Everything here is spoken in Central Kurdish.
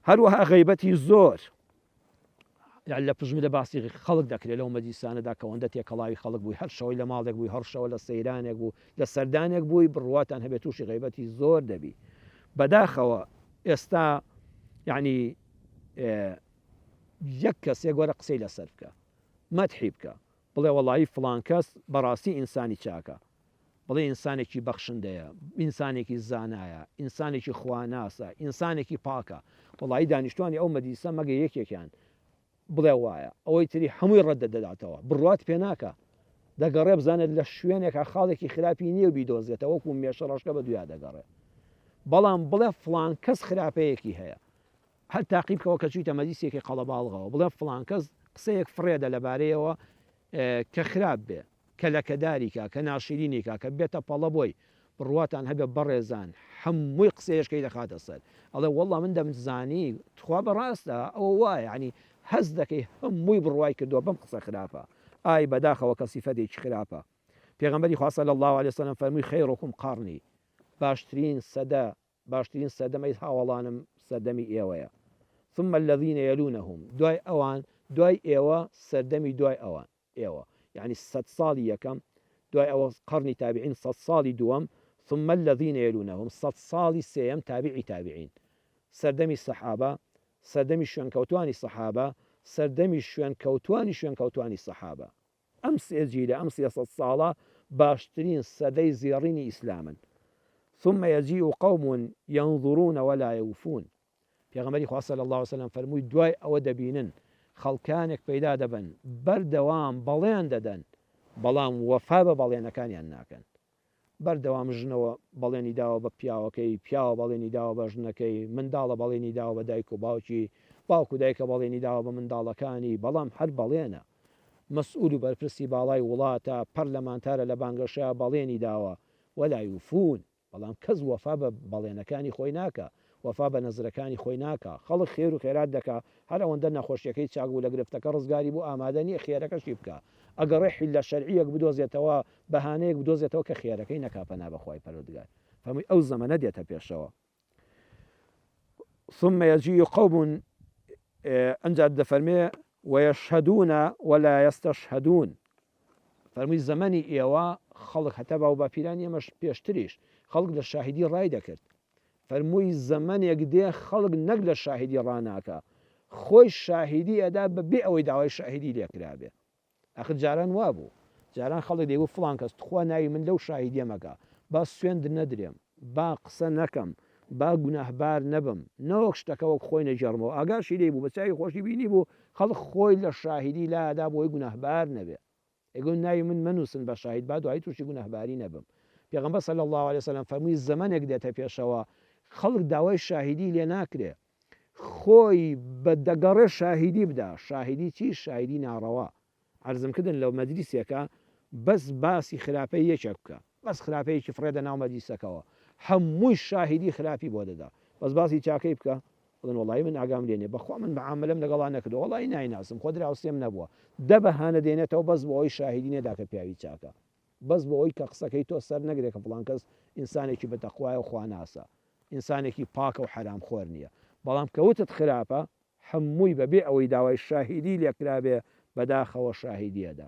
هەروەها غەیبەتی زۆر یعنی لە پژملە باسی خەڵک دەکرێت لەو مەجلیسانەدا کە ئەوەندە تێکەڵاوی خەڵک بووی هەر شەوەی لە ماڵێک بووی هەر شەوە لە سەیرانێک بوو لە سەردانێک بووی بڕواتان هەبێت تووشی غەیبەتی زۆر دەبی بەداخەوە ئێستا یعنی یەک کەسێک وەرە قسەی لەسەر بکە مەدحی بکە بڵێ وەڵایی فڵان کەس بەڕاستی ئینسانی چاکە بڵێ ئینسانێکی بەخشندەیە، ئینسانێکی زانایە، ئینسانێکی خواناسە، ئینسانێکی پاکە، وەڵایی دانیشتوانی ئەو مەجلیسە مەگە یەکێکیان بڵێ وایە، ئەوەی تری هەمووی ڕەت دەداتەوە، بڕوات پێ ناکا، دەگەڕێ بزانێت لە شوێنێکا خاڵێکی خراپی نییە و بیدۆزێتەوە وەکوو مێشە ڕەشکە بە دویا دەگەڕێ. بەڵام بڵێ فڵان کەس خراپەیەکی هەیە، هەر تاقی بکەوە کە چوویتە مەجلیسێکی قەڵەباڵغەوە بڵێ فڵان کەس قسەیەک فڕێدە لەبارەیەوە کە خراپ بێ، کە لەکەداری کا، کە ناشرینی کا، کە ببێتە پەڵە بۆی، بڕواتان هەبێ بەڕێزان هەمووی قسەیەشکەی دەخاتە سەر، ئەڵێ وەڵا من دەمزانی تخوا بەڕاستە ئەوە وایە، یانی هەست دەکەی هەمووی بڕوای کردووە بەم قسە خراپە، ئای بەداخەوە کە سیفەتێکی خراپە. پێغەمبەری خوا صلی اللە علیە وسلم فەرمووی خیرکم قرنی، باشترین سەدە باشترین سەردەم ئەی هاوەڵانم سەردەمی ئێوەیە، ثم الذین یلونهم، دوای ئەوان دوای ئێوە سەردەمی دوای ئەوان. ئێوە یەعنی سەد ساڵی یەکەم دوای ئەوە قەڕنی تابعین سەد ساڵی دووەم ثم الذین یلونهم سەد ساڵی سێیەم تابعی تابعین سەردەمی سەحابە سەردەمی شوێنکەوتوانی سەحابە سەردەمی شوێنکەوتوانی شوێنکەوتوانی سەحابە ئەم سێ جیلە ئەم 300 ساڵە باشترین سەدەی زێڕینی ئیسلامن ثم يجيء قوم ينظرون ولا يوفون پێغەمبەری خوا صلی اللە علیە وسلم فەرمووی دوای ئەوە دەبینن خەڵکانێک پەیدا دەبن بەردەوام بەڵێن دەدەن بەڵام وەفا بە بەڵێنەکانیان ناکەن بەردەوام ژنەوە بەڵێنی داوە بە پیاوەکەی پیاوە بەڵێنی داوە بە ژنەکەی منداڵە بەڵێنی داوە بە دایک و باوکی باوک و دایکە بەڵێنی داوە بە منداڵەکانی بەڵام هەر بەڵێنە مەسئول و بەرپرسی باڵای وڵاتە پەرلەمانتارە لە بانگەشەیا بەڵێنی داوە ولا یوفون بەڵام کەس وەفا بە بەڵێنەکانی خۆی ناکا، وەفا بە نەزرەکانی خۆی ناکا، خەڵک خێر و خێرات دەکا، هەر ئەوەندە نەخۆشیەکەی چاک بوو لە گرفتەکە ڕزگاری بوو ئامادە نیە خێرەکەشی بکا، ئەگەڕێ حیلە شەرعیەک بدۆزێتەوە، بەهانەیەک بدۆزێتەوە کە خێرەکەی نەکا پەنا بە خوای پەروەردگار فەرمووی ئەو زەمەنە دێتە پێشەوە. ثم یجیء قوم ئەنجا دەفەرمێ ویشهدون ولا یستشهدون فەرمووی زەمەنی ئێوە خەڵک هەتا باو باپیرانی ئێمەش پێشتریش خەڵک لە شاهیدی ڕای دەکرد فەرمووی زەمەنێک دێ خەڵک نەک لە شاهیدی ڕاناکا خۆی شاهیدی ئەدا بە بێ ئەوەی داوای شاهیدی لێکرابێ ئەخر جاران وابوو جاران خەڵک دەیگوت فڵان کەس تخوا ناوی من لەو شاهیدیە مەکە با سوێند نەدرێم با قسە نەکەم با گوناهبار نەبم نەوەک شتەکە وەک خۆی نەگێڕمەوە ئاگاشی لێی بوو بە چاوی خۆشی بینیبوو خەڵک خۆی لە شاهیدی لایەدا بۆی گوناهبار نەبێ ئەیگوت ناوی من مەنووسن بە شاهید با دوایی تووشی گوناهباری نەبم پێغەمبەر صلی اللە علیە وسلم فەرمووی زەمەنێک دێتە پێشەوە خەڵک داوای شاهیدی لێ ناکرێ خۆی بە دەگەڕێ شاهیدی بدا، شاهیدی چی؟ شاهیدی ناڕەوا. عەرزم کردن لە مەجلیسێکا بەس باسی خراپەی یەکێک بکە، بەس خراپەیەکی فڕێدە ناو مەجلیسەکەوە، هەمووی شاهیدی خراپی بۆ دەدا، بەس باسی چاکەی بکە، بڵێن وەڵایی من ئاگام لێ نیە، بەخوا من مەعامەلەم لەگەڵا نەکردوە، وەڵایی نایناسم، خۆ دراوسێم نەبووە، دە بەهانە دێنێتەوە بەس بۆ ئەوەی شاهیدی نەدا کە پیاوی چاکە. بەس بۆ ئەوەی کە قسەکەی تۆ سەر نەگرێ کە فڵان کەس ئینسانێکی بە تەقوایە و خواناسە ئینسانێکی پاکە و حەرام خۆر نیە بەڵام کە وتت خراپە هەمووی بە بێ ئەوەی داوای شاهیدی لێ کرابێ بەداخەوە شاهیدی ئەدا.